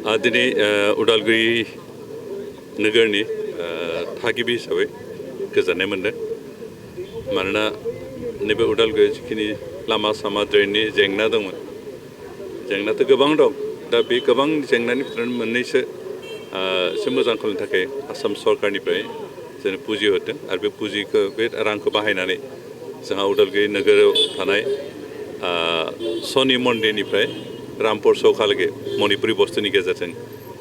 दिनै उदालगुरि नोगोरनि थागिबि हिसाबै गोजोननाय मोनदों मानोना नैबे उदालगुरि जिखिनि लामा सामा ड्रेननि जेंना दंमोन जेंनाथ' गोबां दं दा बे गोबां जेंनानि भितराव मोननैसो एसे मोजां खालामनो थाखाय आसाम सरकारनिफ्राय जों पुजि हरदों आरो बे पुजिखौ बे रांखौ बाहायनानै जोंहा उदालगुरि नोगोराव थानाय शनि मन्दिरनिफ्राय रामपुर चौकहालागै मणिपुरि बस्तुनि गेजेरजों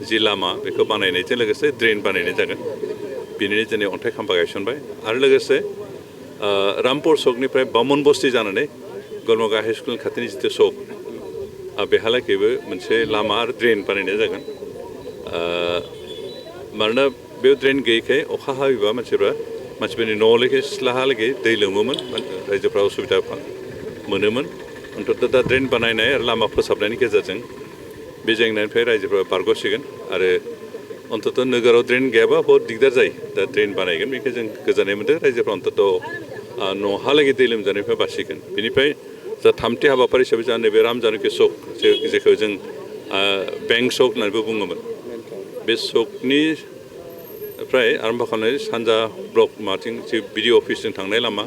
जि लामा बेखौ बानायनायजों लोगोसे ड्रेन बानायनाय जागोन बिनिनो दिनै अन्थाइ खाम्फा गायसनबाय आरो लोगोसे रामपुर चौकनिफ्राय बामन बस्ति जानानै गलमगा हाइ स्कुल खाथिनि जिथु चौक बेहालागैबो मोनसे लामा आरो ड्रेन बानायनाय जागोन मानोना बे ड्रेन गैयैखाय अखा हायोबा मानसिफोरनि न'आवलागै सिथ्लाहालागै दै लोमोमोन रायजोफ्रा उसुबिदा मोनोमोन अन्तत दा ड्रेन बानायनाय आरो लामा फोसाबनायनि गेजेरजों बे जेंनानिफ्राय रायजोफ्रा बारग'सिगोन आरो अन्तत नोगोराव ड्रेन गैयाबा बहुत दिगदार जायो दा ड्रेन बानायगोन बेखौ जों गोजोननाय मोन्दों रायजोफ्रा अन्तत न'हालागै दै लोमजानायनिफ्राय बासिगोन बेनिफ्राय जा थामथि हाबाफारि हिसाबै जा नैबे रामजानकि चौक जेखौ जों बेंक चौक होननानैबो बुङोमोन बे चौकनिफ्राय आरम्भ खालामनाय सानजा ब्लक माथिं जि बिडिअ अफिसजों थांनाय लामा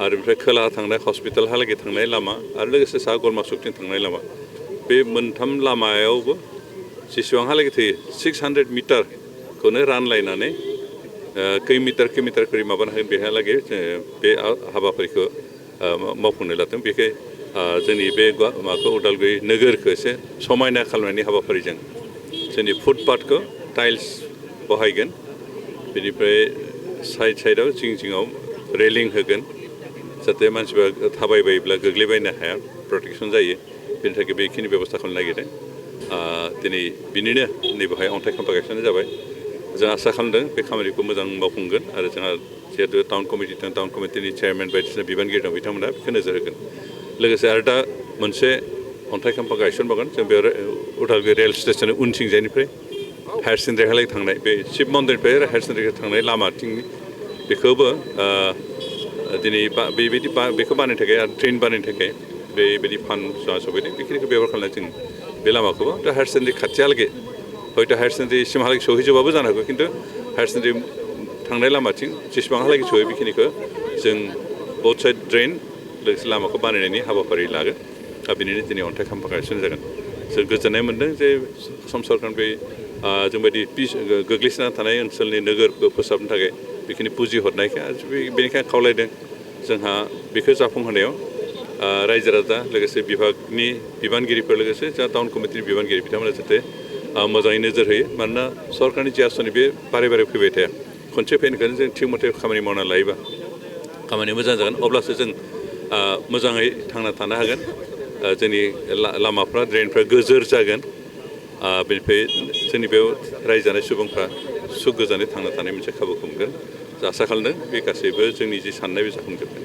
आरो बेनिफ्राय खोलाहा थांनाय हस्पिटालहालागै थांनाय लामा आरो लोगोसे साहा गरमा चौकथिं थांनाय लामा बे मोनथाम लामायावबो जेसेबांहालागै थैयो 600 मिटारखौनो रानलायनानै खै मिटार खरि माबानो हागोन बेहालागै बे हाबाफारिखौ मावफुंनो लादों बेखाय जोंनि बे माबाखौ उदालगुरि नोगोरखौ एसे समायना खालामनायनि हाबाफारिजों जोंनि फुटपाथखौ टाइल्स बहायगोन बेनिफ्राय साइडआव जिङाव रेलिं होगोन जाहाथे मानसिफ्रा थाबायबायोब्ला गोग्लैबायनो हाया प्रटेकसन जायो बेनि थाखाय बेखिनि बेब'स्था खालामनो नागिरदों दिनै बिनिनो नैबेहाय अन्थाइ खाम्फा गायसननाय जाबाय जों आसा खालामदों बे खामानिखौ मोजां मावफुंगोन आरो जोंहा जिहेतु टाउन कमिटि दं टाउन कमिटिनि चेयारमेन बायदिसिना बिबानगिरि दं बिथांमोना बेखौ नोजोर होगोन लोगोसे आरो दा मोनसे अन्थाइ खाम्फा गायसनबावगोन जों बेयाव उदालगुरि रेल स्टेसन उनथिंजायनिफ्राय हायार सेकेन्डारिहालागै थांनाय बे शिब मन्दिरनिफ्राय हायार सेकेन्डारिखौ थांनाय लामाथिं बेखौबो दिनै बेबायदि बेखौ बानायनो थाखाय आरो ट्रेन बानायनो थाखाय बेबायदि फान्ड जोंहा सफैदों बेखिनिखौ बेबहार खालामनाय जों बे लामाखौबो दा हायार सेकेन्डारि खाथियालागै हयथ' हायार सेकेन्डारिसिमहालागै सहैजोबाबो जानो हागौ खिन्थु हायार सेकेन्डारि थांनाय लामाथिं जेसेबांहालागै सहैयो बेखिनिखौ जों बथ साइड ड्रेन लोगोसे लामाखौ बानायनायनि हाबाफारि लागोन दा बेनिनो दिनै अन्थाइ खाम्फा गायसननाय जागोन जों गोजोननाय मोन्दों जे आसाम सरकारनिफ्राय जोंबायदि गोग्लैसोना थानाय ओनसोलनि नोगोरखौ फोसाबनो थाखाय बेखिनि पुजि हरनायखाय आरो बेनिखायनो खावलायदों जोंहा बेखौ जाफुंहोनायाव रायजो राजा लोगोसे बिभागनि बिबानगिरिफोर लोगोसे जोंहा टाउन कमिटिनि बिबानगिरि बिथांमोना जाहाथे मोजाङै नोजोर होयो मानोना सरकारनि जि आसनि बे बारे फैबाय थाया खनसे फैनायखौनो जों थिग मथे खामानि मावना लायोबा खामानिया मोजां जागोन अब्लासो जों मोजाङै थांना थानो हागोन जोंनि लामाफ्रा ड्रेनफ्रा गोजोर जागोन बेनिफ्राय जोंनि बेयाव रायजो जानाय सुबुंफ्रा सुख गोजोनै थांना थानाय मोनसे खाबुखौ मोनगोन आसा खालामदों बे गासैबो जोंनि जि साननाय बे जाफुंजोबगोन